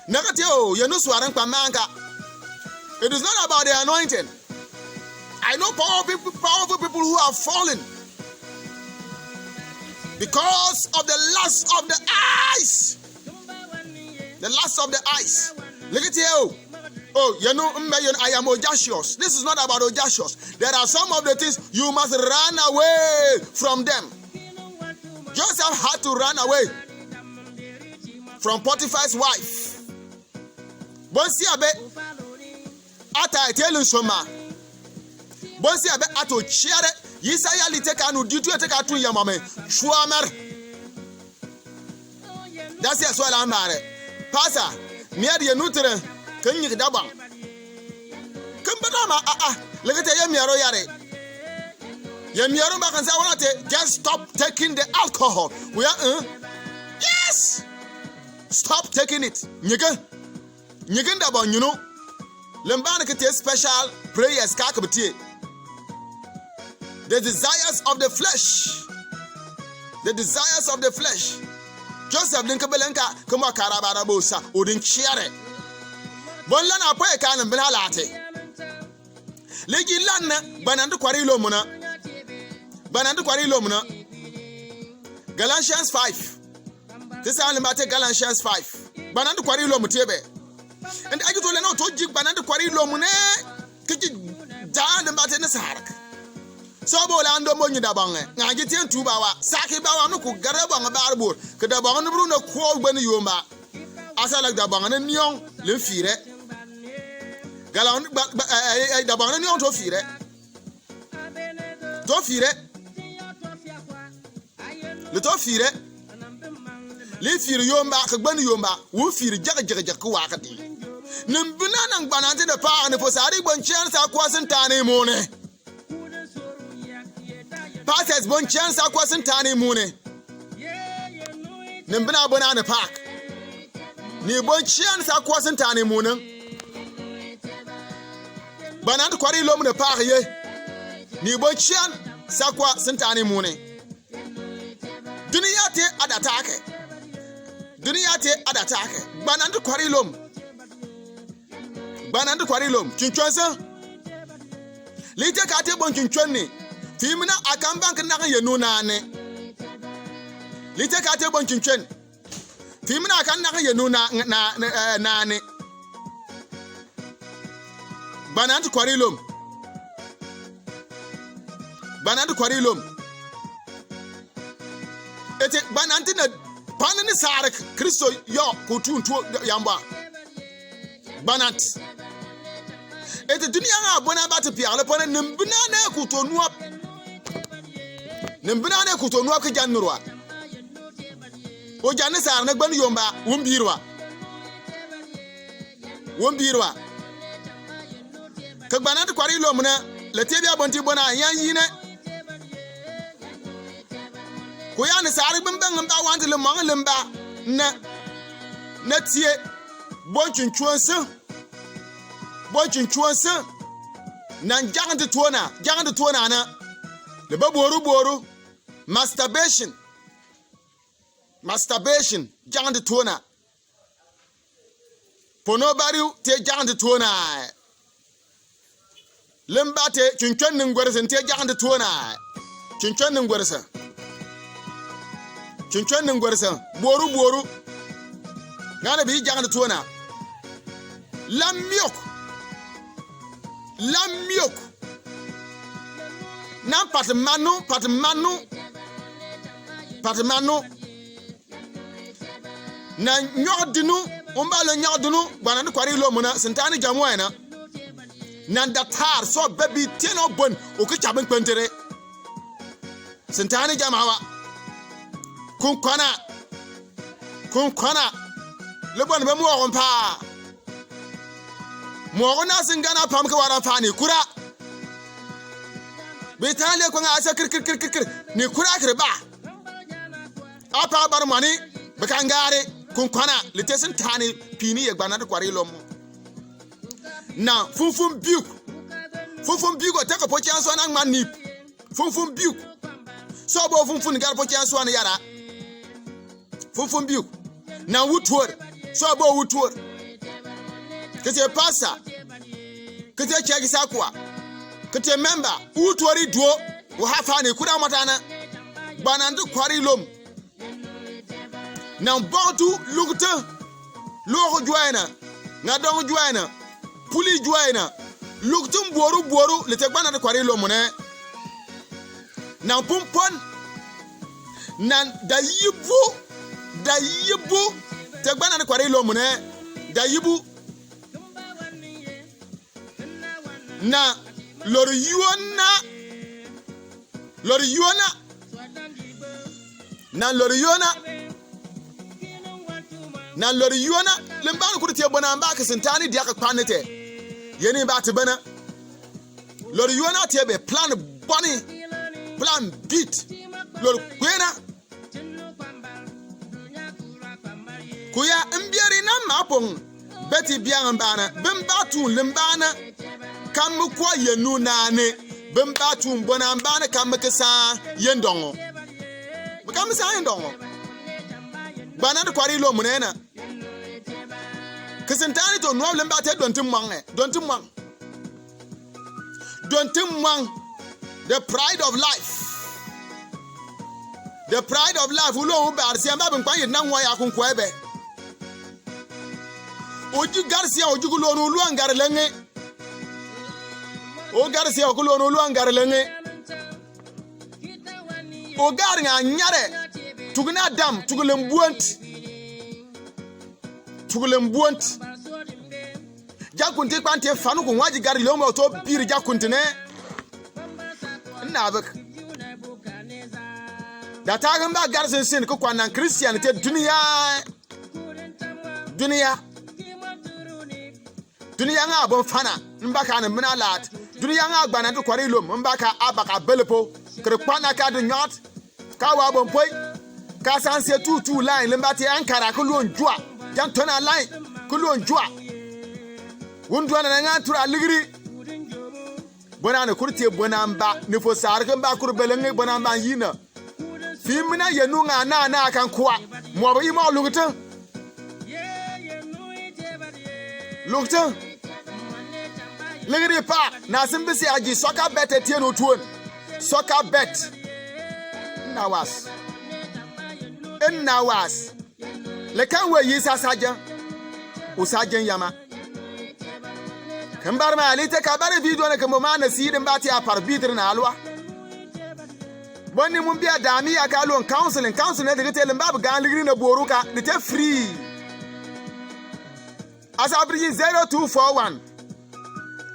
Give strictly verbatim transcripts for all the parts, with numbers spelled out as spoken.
Neka te o, yɛnu swarɛ kpa mangka. It is not about the anointing. I know powerful people, powerful people who have fallen because of the lust of the eyes. The lust of the eyes. Look at you. Oh, you know, mm, you know, I am audacious. This is not about audacious. There are some of the things you must run away from them. Joseph had to run away from Potiphar's wife. Bonsi abe ata eteli nsoma. Bonsi abe ato chiare. Yisaya lite ka nu ditu ete ka tun yamame. Shuamer. That's it, so la mare. Pastor, mi adi yɛnu tere. Ken nyik dabang. Ken bata ma a a. Legete ye miaro yare. Ye miaro ba kan sa wana te. Just stop taking the alcohol. We are, uh, yes. Stop taking it. Nyike. Nyike dabang nyunu. Lemba ne kete special prayers ka kebete. The desires of the flesh. The desires of the flesh. Joseph din kebelenka kema karabara bosa odin chiare. Bon la na pwe ka ne bina late. Legi lan na gbanan du kwari lo muna. Gbanan du kwari lo muna. Galatians five. Te sa lemba te Galatians five. Gbanan du kwari lo mu te be. And agi to le no to ji gbanan du kwari lo mu ne. Kiji da lemba te ne sarak. So bo la ndo mo nyi dabang e. Nga ji te ntu bawa. Saki bawa no ku gare bang bar bur. Ke dabang no bru no ko gbe ni yomba. Asa la dabang ne niong le fire. Gala ba, ba, eh, eh, eh, dabang ne niong to fire. To fire. Le to fire. Le fire yomba, ke gbe ni yomba. Wu fire jaga, jaga, jaga, ku wa ka di. Nim bina nang gbanan te ne pa, ne fo sari bon chance a kwa sentani mune. Pastors bon chance a kwa sentani mune. Nim bina bona ne pak. Ni bon chance a kwa sentani mune. Gbanan du kwari lo mu ne pak ye. Ni bon chance a kwa sentani mune. Duniya te ada take. Duniya te ada take. Gbanan du kwari lo mu. Gbanan du kwari lo mu. Chinchon sa. Lite ka te bon chinchon ni. Fi mi na akan bank na ye nu na ne. Lite ka te bon chinchon. Fi mi na akan na ye nu na, na, na, eh, na ne. Gbanan du kwari lo mu. Gbanan du kwari lo mu. Ete gbanan te na pan ni sarak Kristo yo kutu ntu yamba. Gbanan te. Ete duniya nga bona ba te piak le pana nim bina ne kuto nuap. Nim bina ne kuto nuap ke jan nurwa. O jan ni sar na gban yomba, wun birwa. Wun birwa. Ke gbanan te kwari lo mu na, le te bia bon ti bona, yan yi ne. Ku ya ni sar gbin bang mba wan te le mong le mba. Na, na tie, bon chinchon se. Bon chinchon se. Na jagan te tuona, jagan te tuona na. Le ba boru boru. Masturbation. Masturbation, jagan te tuona. Pono bariu te jagan te tuona. Lemba te chinchon ni ngwersen te jagan te tuona. Chinchon ni ngwersen. Chinchon ni ngwersen. Boru boru. Ngana bi jagan te tuona. Lam miok. Lam miok. Nan pat manu, pat manu. Pat manu. Na nyɔg dinu, umba le nyɔg dinu, gbanan te kwari lo mu na, sentani jamu ena. Nan datar, so babi teno bon, o ki chabin kpentere. Sentani jamawa. Kun kwana. Kun kwana. Le bon be mu ogon pa. Mogo na singana pam ke wara fani kura. Bitale ko nga asa kir, kir, kir, kir, kir. Ni kura kir ba. Apa bar mani. Bekangare. Kun kwana. Lite sentani pini ye gbanan te kwari lo mu. Na funfun biuk. Funfun biuk o teke pochi anso na ngman nip. Funfun biuk. So bo funfun gar pochi anso na yara. Funfun biuk. Na wutuor. So bo wutuor. Kete pastor. Kete church sakua. Kete member. U tuari duo. U hafani kuda matana. Gbanan du kwari lom. Nan bɔtu lukte. Loko juaina. Ngadong juaina. Puli juaina. Lukte mbuoru buoru. Lete gbanan du kwari lom ne. Nan pumpon. Nan da yibu. Da yibu. Te gbanan du kwari lom ne. Da yibu. Na lori yuona. Lori yuona. Na lori yuona. Na lori yuona. Limban kudi te bona mba kisintani diaka kpanete. Yeni ba te bana. Lori yuona te be plan boni. Plan beat. Lori kwena. Kuya mbieri na mapong. Beti biang mbana. Bimba tun limbana. Kam kwa yenu nane. Bimba tun bona mbana kam kisa yendongo. Kam kisa yendongo. Bana de kwari lo munena. Kisintani to nwa limba te donti mwang eh. Donti mwang. Donti mwang. The pride of life. The pride of life. Ulo u bar siamba bin kwan yit na nwa ya kun kwebe. Oji gar sia oji kulo no luan gar lenge. O gar sia kulo no luan gar lenge. O gar nga nyare. Tuguna dam, tugulem buant. Tugulem buant. Jakunti kpante fanu ku nwaji gar lomba to biri jakunti ne. Nabek. Data gamba gar sinsin ku kwanan Christian te dunia. Dunia. Dunia nga bon fana. Mbaka ne mina lat. Dunia nga gbana du kwari lom. Mbaka abaka belepo. Kere kwana ka du nyot. Ka wa bon poi. Ka sanse tutu line limba te Ankara kuluon jua. Jan tona line kuluon jua. Wundua na nga tura ligiri. Bona ne kurti bona mba ni fo sar kan ba kur belenge bona mba yina. Fi mina yenu nga na na kan kwa. Mo ba imo lugta. Lugta. Ligiri pa na simbisi aji soka bet etieno tuon. Soka bet. Nawas. Nawas. Lekan we yi sa sajan. U sajan yama. Kan bar ma ali te ka bar video ne kan bo ma na si din ba ti apar bidir na alwa. Bonni mun bia dami ya ka lon counseling, counseling ne de te limba bu gan ligiri na boru ka de te free. Asa abri zero two four one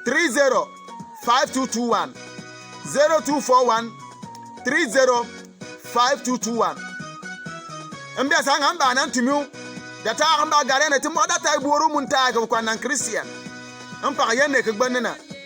three zero five two two one. Zero two four one three zero five two two one. Mbia sa nga mba nan tumiu. Data nga mba gare na timo data ibu oru mun ta ka kwa nan Christian. Mpa ka yene ka gbanna.